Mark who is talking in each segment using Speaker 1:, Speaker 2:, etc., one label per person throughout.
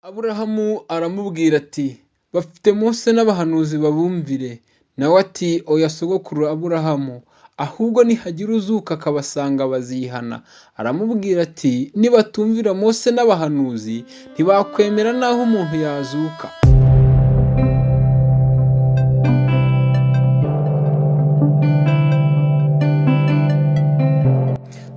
Speaker 1: Aburahamu aramubwira ati: "Bafite Mose n'abahanuzi, babumvire." Nawe ati: "Oya, sogokuru Aburahamu, ahubwo nihagira uzuka akabasanga bazihana." Aramubwira ati: "Nibatumvira Mose n'abahanuzi, ntibakwemera n'aho umuntu yazuka."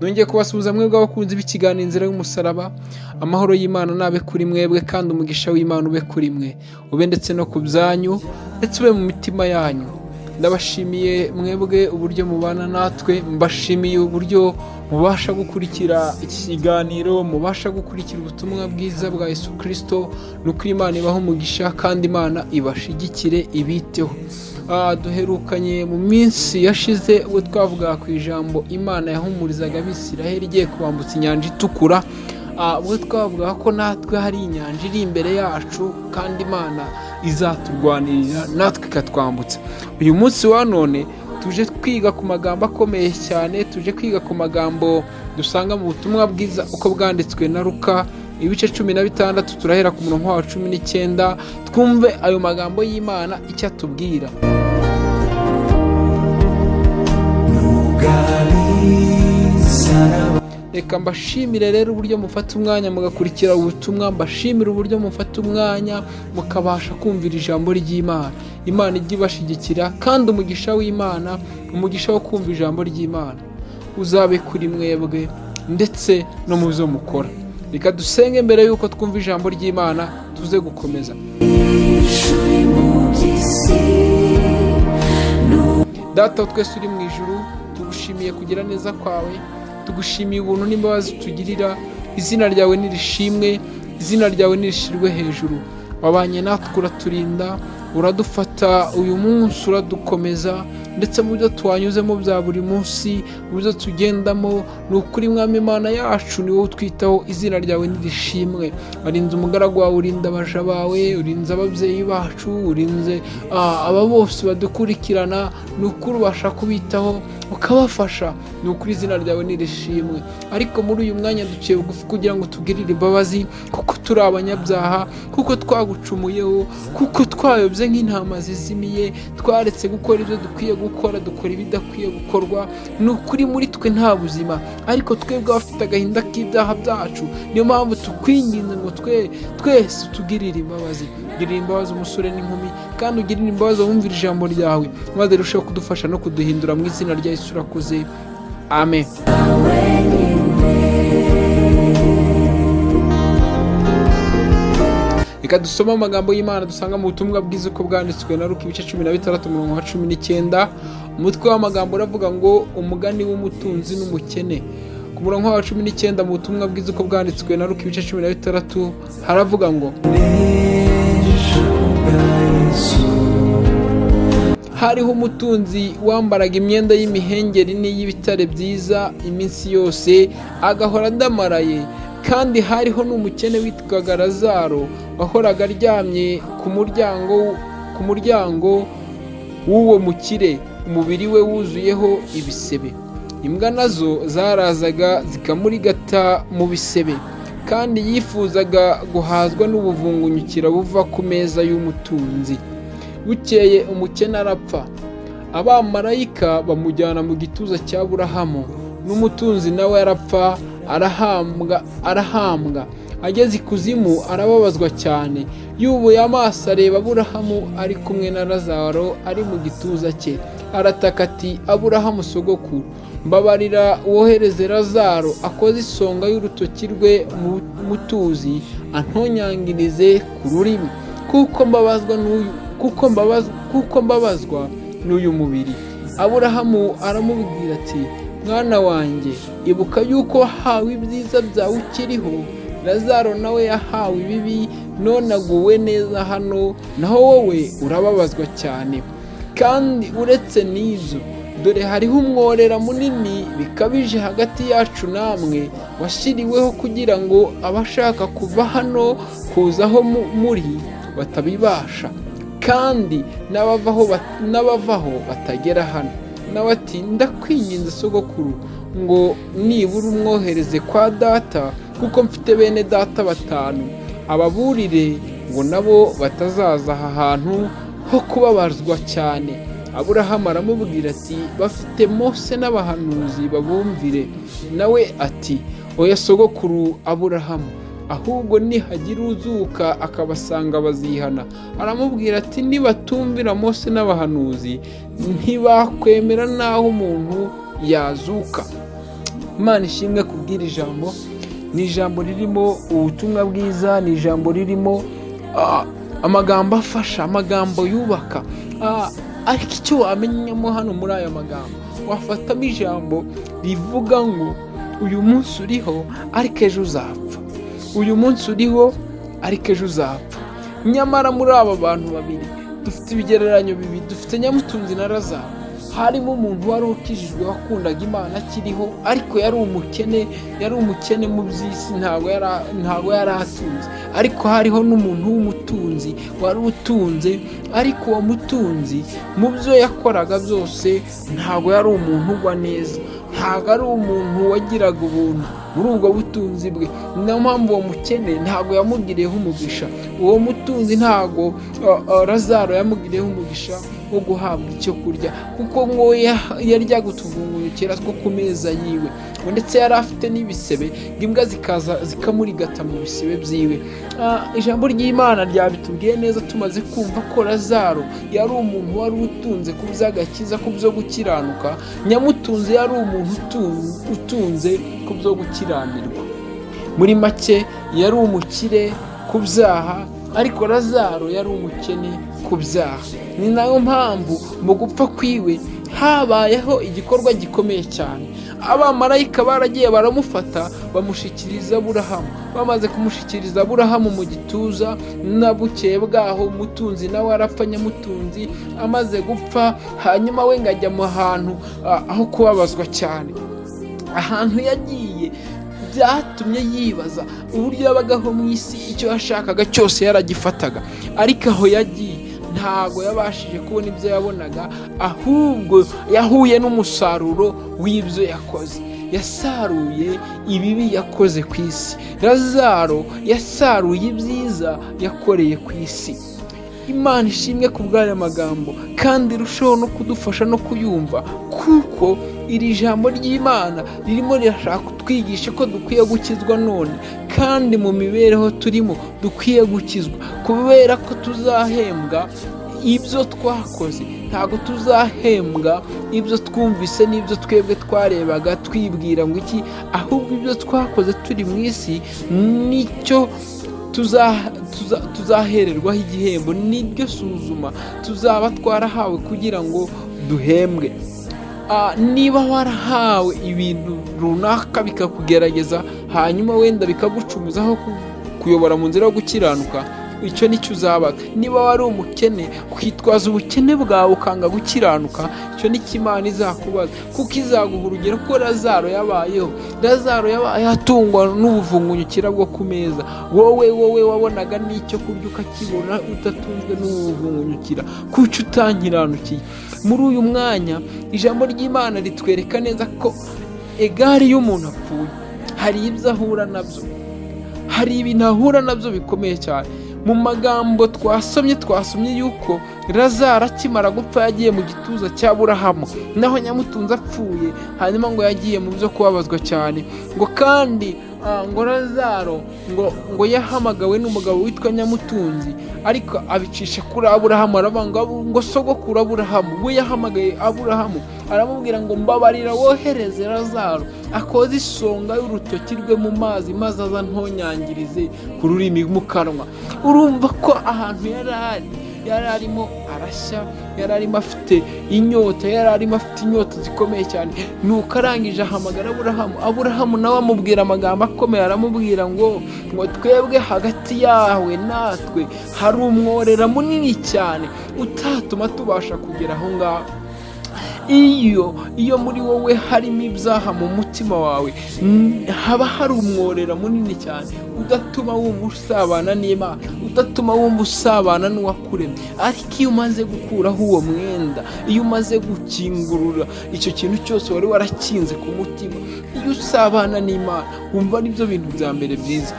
Speaker 1: Nongeye kubasuhuza mwebwe abakunzi b'ikiganiro Inzira y'Umusaraba. Amahoro y'Imana nabe kuri mwebwe, kandi umugisha w'Imana ube kuri mwe, ube ndetse no ku byanyu, ndetse ube mu mitima yanyu. Ndabashimiye mwebwe uburyo mubana natwe, mbashimiye uburyo mubasha gukurikira iki kiganiro, mubasha gukurikira ubutumwa bwiza bwa Yesu Kirisito. Ni uko Imana ibaha umugisha kandi Imana ibashigikire, ibiteho. Duherukanye mu minsi yashize ubwo twavugaga ku ijambo Imana yahumurizaga Abisiraheli igiye kubambutsa inyanja itukura, ubwo twavugaga ko natwe hari inyanja iri imbere yacu kandi Imana izaturwanirira natwe ikatwambutsa. Uyu munsi wa none tuje kwiga ku magambo akomeye cyane, tuje kwiga ku magambo dusanga mu butumwa bwiza uko bwanditswe na Luka, ibice 16, turahera ku murongo wa 19, twumve ayo magambo y'Imana icyo atubwira. Reka mbashimire rero uburyo mufata umwanya mugakurikira ubutumwa, mbashimire uburyo mufata umwanya mukabasha kumvira ijambo ry'Imana. Imana ijye ibashyigikira, kandi umugisha w'Imana, umugisha wo kumva ijambo ry'Imana uzabe kuri mwebwe ndetse no mu byo mukora. Reka dusenge mbere y'uko twumva ijambo ry'Imana, tuze gukomeza. Data wa twese uri mu ijuru, tugushimiye kugira neza kwawe, tugushimiye ubuntu n'imbabazi utugirira. Izina ryawe nirishimwe, izina ryawe nirishirwe hejuru. Wabanye natwe, uraturinda, uradufata uyu munsi, uradukomeza, ndetse mu byo twanyuzemo bya buri munsi, mu byo tugendamo, ni ukuri Mwami Imana yacu ni wowe utwitaho, izina ryawe nirishimwe. Warinze umugaragu wawe, urinda abaja bawe, urinze ababyeyi bacu, urinze aba bose badukurikirana, ni ukuri ubasha kubitaho ukabafasha, ni ukuri izina ryawe nirishimwe. Ariko muri uyu mwanya duciye bugufi kugira ngo tugirire imbabazi, kuko turi abanyabyaha, kuko twagucumuyeho, kuko twayobye nk'intama zizimiye, twaretse gukora ibyo dukwiye gukora, dukora ibidakwiye gukorwa. Ni ukuri muri twe nta buzima, ariko twebwe abafite agahinda k'ibyaha byacu, niyo mpamvu tukwinginze ngo twe twese tugirire imbabazi. Girira imbabazi umusore n'inkumi, kandi ugirire imbabazi abumvira ijambo ryawe, maze rirusheho kudufasha no kuduhindura. Mu izina rya Yesu urakoze, amen. Reka dusome amagambo y'Imana dusanga mu butumwa bwiza uko bwanditswe na Luka, ibice 16, umurongo wa 19. Umutwe w'amagambo uravuga ngo: "Umugani w'umutunzi n'umukene." Ku murongo wa 19 mu butumwa bwiza uko bwanditswe na Luka, ibice 16, haravuga ngo: "Hariho umutunzi wambaraga imyenda y'imihengeri n'iy'ibitare byiza iminsi yose, agahora adamaraye. Kandi hariho n'umukene witwaga Lazaro, wahoraga aryamye ku muryango w'uwo mukire, umubiri we wuzuyeho ibisebe. Imbwa nazo zarazaga zikamurigata mu bisebe. Kandi yifuzaga guhazwa n'ubuvungunyukira buva ku meza y'umutunzi. Bukeye umukene arapfa, abamarayika bamujyana mu gituza cya Aburahamu. N'umutunzi nawe arapfa, arahambwa. Ageze ikuzimu arababazwa cyane, yubuye amaso areba Aburahamu ari kumwe na Lazaro ari mu gituza cye. Arataka ati: 'Aburahamu sogokuru, mbabarira wohereze Lazaro akoze isonga y'urutoki rwe mu tuzi, antonyangirize ku rurimi, kuko mbabazwa n'uyu kuko mbabazwa n'uyu mubiri.' Aburahamu aramubwira ati: 'Mwana wanjye, ibuka yuko wahawe ibyiza byawe ukiriho, Lazaro nawe yahawe ibibi, none aguwe neza hano, naho wowe urababazwa cyane. Kandi uretse n'ibyo, dore hariho umworera munini bikabije hagati yacu namwe, washyiriweho kugira ngo abashaka kuva hano kuza aho muri batabibasha, kandi n'abavaho batagera hano.' Nawe ati: 'Ndakwinginze sogokuru, ngo nibura umwohereze kwa data, kuko mfite bene data batanu, Ababurire ngo nabo batazaza aha hantu ho kubabazwa cyane. Aburahamu aramubwira ati: "Bafite Mose n'abahanuzi, babumvire." Nawe ati: "Oya, sogokuru Aburahamu, ahubwo nihagira uzuka akabasanga bazihana." Aramubwira ati: "Nibatumvira Mose n'abahanuzi, ntibakwemera n'aho umuntu yazuka." Imana ishimwe kubwira ijambo. Ni ijambo ririmo ubutumwa bwiza, ni ijambo ririmo amagambo afasha, amagambo yubaka. Ariko icyo wamenyamo hano muri aya magambo, wafatamo ijambo rivuga ngo: uyu munsi uriho, ariko ejo uzapfa. Uyu munsi uriho, ariko ejo uzapfa. Nyamara muri aba bantu babiri dufite ibigereranyo bibiri, dufite Nyamutunzi na Lazaro. Harimo umuntu wari ukijijwe, wakundaga Imana akiriho, ariko yari umukene, yari umukene mu by'isi, ntabwo yari atunze. Ariko hariho n'umuntu w'umutunzi wari utunze, ariko uwo mutunzi mu byo yakoraga byose ntabwo yari umuntu ugwa neza, ntabwo ari umuntu wagiraga ubuntu muri ubwo butunzi bwe. Niyo mpamvu uwo mukene ntabwo yamugiriyeho umugisha. Uwo mutunzi ntabwo Lazaro yamugiriyeho umugisha wo guhabwa icyo kurya, kuko ngo yaryaga utuvungukira two ku meza yiwe, ngo ndetse yari afite n'ibisebe, ngo imbwa zikaza zikamurigata mu bisebe byiwe. Ijambo ry'Imana ryabitubwiye neza tumaze kumva ko Lazaro yari umuntu wari utunze ku by'agakiza, ku byo gukiranuka. Nyamutunzi yari umuntu utunze ku byo gukiranirwa. Muri make, yari umukire ku byaha, ariko Lazaro yari umukene ku byaha. Ni nayo mpamvu mu gupfa kwiwe habayeho igikorwa gikomeye cyane. Abamarayika baragiye baramufata, bamushyikiriza Aburahamu. Bamaze kumushyikiriza Aburahamu mu gituza, na bukeye bwaho umutunzi nawe arapfa. Nyamutunzi amaze gupfa, hanyuma we ngo ajya mu hantu aho kubabazwa cyane. Ahantu yagiye byatumye yibaza uburyo yabagaho mu isi, icyo yashakaga cyose yaragifataga, ariko aho yagiye ntago yabashije kubona ibyo yabonaga, ahubwo yahuye n'umusaruro w'ibyo yakoze. Yasaruye ibibi yakoze ku isi. Lazaro yasaruye ibyiza yakoreye ku isi. Imana ishimwe ku bw'aya magambo, kandi irushaho no kudufasha no kuyumva, kuko iri jambo ry'Imana ririmo rirashaka kutwigisha ko dukwiye gukizwa none, kandi mu mibereho turimo dukwiye gukizwa, kubera ko tuzahembwa ibyo twakoze. Ntabwo tuzahembwa ibyo twumvise n'ibyo twebwe twarebaga twibwira ngo iki, ahubwo ibyo twakoze turi mu isi nicyo tuzahererwaho igihembo, niryo suzuma tuzaba twarahawe kugira ngo duhembwe. Niba warahawe ibintu runaka bikakugerageza, hanyuma wenda bikagucumuzaho kuyobora mu nzira yo gukiranuka, icyo nicyo uzabaga. Niba wari umukene, ukitwaza ubukene bwawe ukanga gukiranuka, icyo nicyo Imana izakubaza, kuko izaguha urugero ko Lazaro yabayeho. Lazaro yabayeho atungwa n'ubuvungunyukira bwo ku meza. Wowe wabonaga n'icyo kurya ukakibona, udatunzwe n'ubuvungunyukira, kuki utankiranukiye? Muri uyu mwanya ijambo ry'Imana ritwereka neza ko egare iyo umuntu apfuye hari ibyo ahura nabyo, hari ibintu ahura nabyo bikomeye cyane. Mu magambo twasomye yuko Lazaro akimara gupfa yagiye mu gituza cya Burahamu, naho Nyamutunzi apfuye hanyuma ngo yagiye mu byo kubabazwa cyane. Ngo kandi ngo Lazaro ngo yahamagawe n'umugabo witwa Nyamutunzi, ariko abicisha kuri Aburahamu. Aravuga ngo: "Sogokuru Aburahamu." We yahamagaye Aburahamu, aramubwira ngo: "Mbabarira wohereze Lazaro akoze isonga y'urutoki rwe mu mazi, maze aza ntonyangirize ku rurimi mu kanwa." Urumva ko ahantu yari ari, yari arimo arashya, yari arimo afite inyota, yari arimo afite inyota zikomeye cyane. Nuko arangije ahamagara Aburahamu. Aburahamu nawe amubwira amagambo akomeye, aramubwira ngo: "Twebwe hagati yawe natwe hari umworera munini cyane utatuma tubasha kugera aho ngaho." Iyo muri wowe harimo ibyaha mu mutima wawe, haba hari umworera munini cyane udatuma wumva usabana n'Imana, udatuma wumva usabana n'uwakuremye. Ariko iyo umaze gukuraho uwo mwenda, iyo umaze gukingurura icyo kintu cyose wari warakinze ku mutima, iyo usabana n'Imana wumva aribyo bintu bya mbere byiza.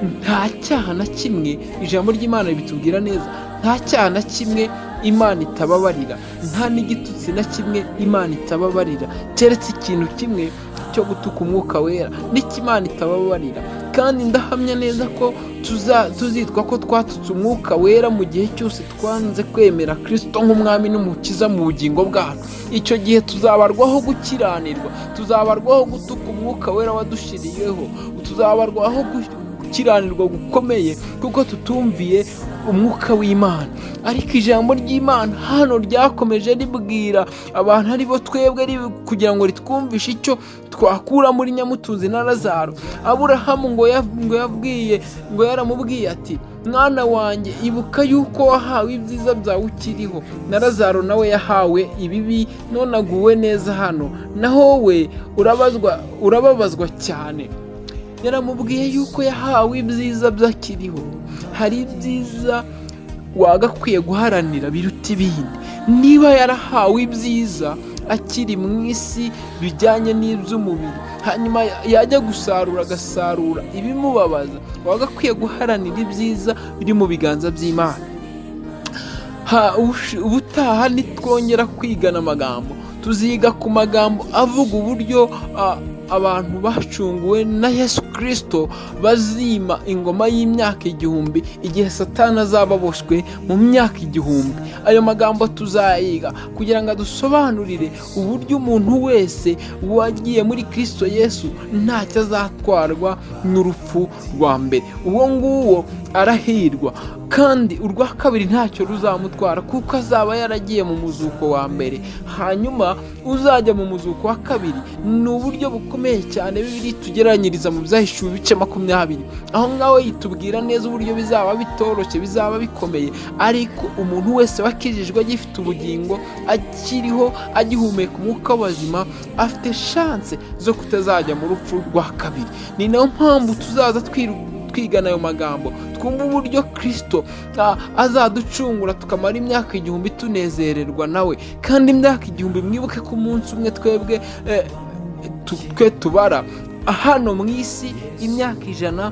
Speaker 1: Nta cyaha na kimwe, ijambo ry'Imana ribitubwira neza, nta cyaha na kimwe Imana itababarira, nta n'igitutsi na kimwe Imana itababarira, keretse ikintu kimwe cyo gutuka Umwuka Wera, nicyo Imana itababarira. Kandi ndahamya neza ko tuzitwa ko twatutse Umwuka Wera mu gihe cyose twanze kwemera Kirisito nk'Umwami n'Umukiza mu bugingo bwacu. Icyo gihe tuzabarwaho gukiranirwa, tuzabarwaho gutuka Umwuka Wera wadushiriyeho, tuzabarwaho gukiranirwa gukomeye kuko tutumviye Umwuka w'Imana. Ariko ijambo ry'Imana hano ryakomeje ribwira abantu, aribo twebwe, kugira ngo ritwumvishe icyo twakura muri nyamutunzi na Lazaro. Aburahamu ngo yabwiye, ngo yaramubwiye ati: "Mwana wanjye, ibuka yuko wahawe ibyiza byawe ukiriho, na Lazaro nawe yahawe ibibi, none aguwe neza hano, naho we urababazwa cyane." Yaramubwiye yuko yahawe ibyiza by'akiriho. Hari ibyiza wagakwiye guharanira biruta ibindi. Niba yarahawe ibyiza akiri mu isi bijyanye n'iby'umubiri, hanyuma yajya gusarura agasarura ibimubabaza, wagakwiye guharanira ibyiza biri mu biganza by'Imana. Ubutaha nitwongera kwigana amagambo, tuziga ku magambo avuga uburyo abantu bacunguwe na Yesu Kirisito bazima ingoma y'imyaka 1000, igihe Satani azaba aboshywe mu myaka 1000. Ayo magambo tuzayiga kugira ngo adusobanurire uburyo umuntu wese wagiye muri Kirisito Yesu ntacyo azatwarwa n'urupfu rwa mbere. Uwo nguwo arahirwa, kandi urwa kabiri ntacyo ruzamutwara, kuko azaba yaragiye mu muzuko wa mbere. Hanyuma uzajya mu muzuko wa kabiri ni uburyo bukomeye cyane Bibiliya itugereranyiriza mu Byahishuwe ibice 20. Aho ngaho yitubwira neza uburyo bizaba bitoroshye, bizaba bikomeye, ariko umuntu wese wakijijwe agifite ubugingo, akiriho, agihumeka umwuka w'abazima, afite chance zo kutazajya mu rupfu rwa kabiri. Ni nayo mpamvu tuzaza twigana ayo magambo, twumva uburyo Kirisito azaducungura, tukamara imyaka 1000 tunezererwa nawe. Kandi imyaka 1000, mwibuke ko umunsi umwe twebwe twe tubara hano mu isi imyaka 100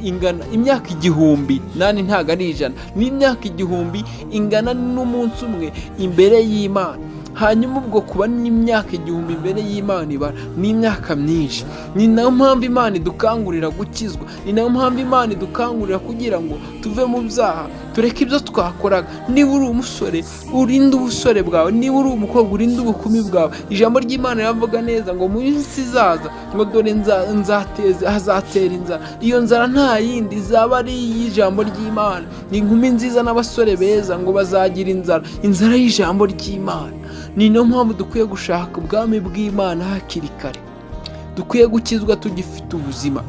Speaker 1: ingana imyaka 1000, nani, ntabwo ari 100, ni imyaka 1000 ingana n'umunsi umwe imbere y'Imana. Hanyuma ubwo kuba n'imyaka 1000 imbere y'Imana ibara ni imyaka myinshi. Ni nayo mpamvu Imana idukangurira gukizwa, ni nayo mpamvu Imana idukangurira kugira ngo tuve mu byaha, tureke ibyo twakoraga. Niba uri umusore, urinde ubusore bwawe. Niba uri umukobwa, urinde ubukumi bwawe. Ijambo ry'Imana riravuga neza ngo mu minsi izaza, ngo dore nzateza, hazatera inzara. Iyo nzara nta yindi izaba ari iy'ijambo ry'Imana. Ni inkumi nziza n'abasore beza ngo bazagira inzara, inzara y'ijambo ry'Imana. Ni niyo mpamvu dukwiye gushaka ubwami bw'Imana hakiri kare, dukwiye gukizwa tugifite ubuzima.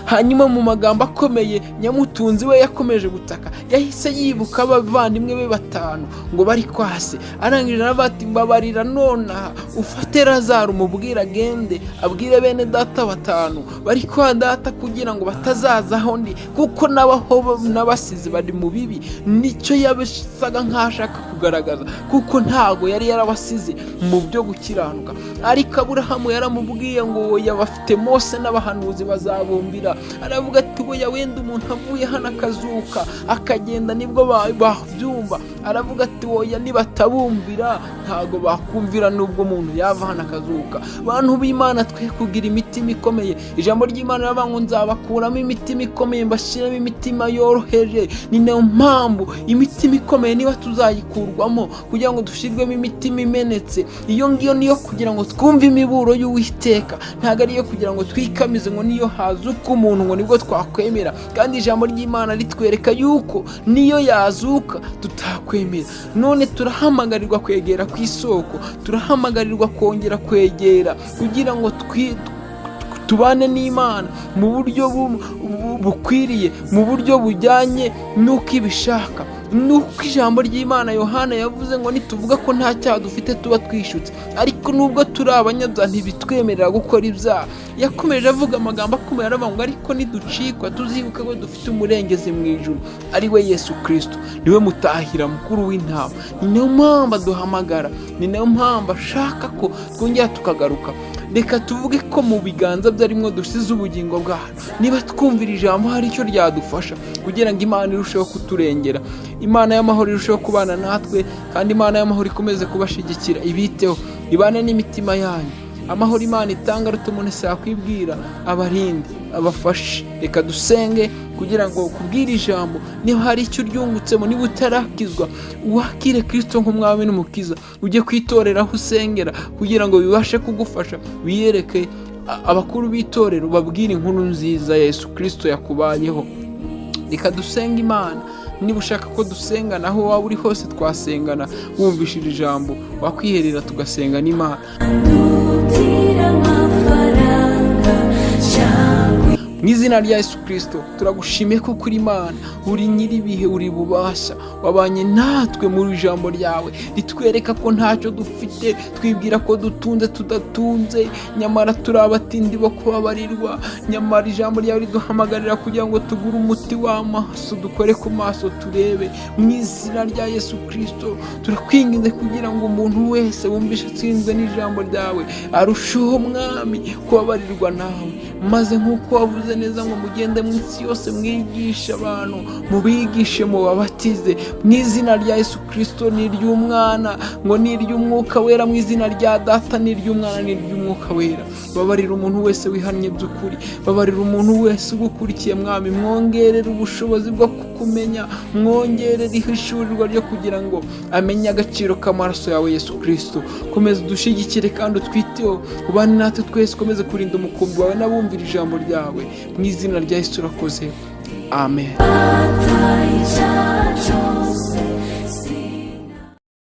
Speaker 1: Hanyuma mu magambo akomeye, nyamutunzi we yakomeje gutaka. Yahise yibuka abavandimwe be batanu ngo bari kwase. Arangije aravuga ati: "Mbabarira nonaha ufate Lazaro, umubwire agende abwire bene data batanu bari kwa data, kugira ngo batazaza aho ndi, kuko n'abaho n'abasizi bari mu bibi." Nicyo yabisaga nk'aho ashaka kugaragaza, kuko ntago yari yarabasize mu byo gukiranuka. Ariko Aburahamu yaramubwiye ngo: "Oya, bafite Mose n'abahanuzi, bazabumbira." Aravuga ati: "Oya, wenda umuntu avuye hano akazuka akagenda nibwo babyumva." Aravuga ati: "Oya, nibatabumvira ntago bakumvira nubwo umuntu yava hano akazuka." Bantu b'Imana, twe kugira imitima ikomeye. Ijambo ry'Imana riravuga ngo: "Nzabakuramo imitima ikomeye, mbashyiremo imitima yoroheje." Ni nayo mpamvu imitima ikomeye niba tuzayikurwamo kugira ngo dushyirwemo imitima imenetse, iyo ngiyo niyo kugira ngo twumve imiburo y'Uwiteka, ntabwo ari iyo kugira ngo twikamize ngo niyo hazuka umuntu ngo nibwo twakwemera. Kandi ijambo ry'Imana ritwereka yuko niyo yazuka tutakwemera. None turahamagarirwa kwegera ku isoko, turahamagarirwa kongera kwegera kugira ngo tubane n'Imana mu buryo bukwiriye, mu buryo bujyanye n'uko ibishaka, n'uko ijambo ry'Imana Yohana yavuze ngo nituvuga ko nta cyaha dufite tuba twishutse, ariko nubwo turi abanyabyaha ntibitwemerera gukora ibyaha. Yakomeje avuga amagambo akomeye, aravuga ngo: "Ariko niducikwa tuzibuke ko dufite umurengezi mu ijuru, ari we Yesu Kirisito, niwe mutahira mukuru w'intama." Ni nayo mpamvu aduhamagara, ni nayo mpamvu ashaka ko twongera tukagaruka. Reka tuvuge ko mu biganza bye arimwo dusize ubugingo bwacu. Niba twumvira ijambo, hari icyo ryadufasha kugira ngo Imana irusheho kuturengera, Imana y'amahoro irusheho kubana natwe, kandi Imana y'amahoro ikomeze kubashyigikira, ibiteho, ibane n'imitima yanyu. Amahoro Imana itanga aruta umuntu wese yakwibwira, abarinde, abafashe. Reka dusenge kugira ngo kubwira ijambo, niba hari icyo uryungutsemo, niba utarakizwa, wakire Kirisito nk'umwami n'umukiza, ujye kwitorera aho usengera kugira ngo bibashe kugufasha, wiyereke abakuru b'itorero, babwire inkuru nziza ya Yesu Kirisito yakubayeho. Reka dusenge Imana. Niba ushaka ko dusengana, aho waba uri hose twasengana. Wumvise iri jambo, wakwiherera tugasenga n'Imana.
Speaker 2: Ndutira amafaranga cyangwa
Speaker 1: Mu izina rya Yesu Kirisito, turagushimiye ko kuri Imana uri nyir'ibihe, uri bubasha, wabanye natwe muri ijambo ryawe ritwereka ko ntacyo dufite, twibwira ko dutunze, tudatunze, nyamara turi abatindi bo kubabarirwa. Nyamara ijambo ryawe riduhamagarira kugira ngo tugure umuti w'amaso, dukore ku maso turebe. Mu izina rya Yesu Kirisito, turakwinginze kugira ngo umuntu wese wumvishe atsinzwe n'ijambo ryawe arusheho, Mwami, kubabarirwa nawe, maze nk'uko wavuze neza ngo mugende mu isi yose, mwigishe abantu, mubigishe, mubabatize mu izina rya Yesu Kirisito n'iry'Umwana ngo n'iry'Umwuka Wera, mu izina rya Data n'iry'Umwana n'iry'Umwuka Wera. Babarira umuntu wese wihannye by'ukuri, babarira umuntu wese ugukurikiye, Mwami. Mwongerere ubushobozi bwo kukumenya, mwongerere ihishurirwa ryo kugira ngo amenye agaciro k'amaraso yawe Yesu Kirisito. Komeza udushyigikire kandi utwiteho, ubane natwe twese, ukomeze kurinda umukumbi wawe n'abumvira ijambo ryawe. Mu izina rya Yesu urakoze, amen.
Speaker 2: Icyacu.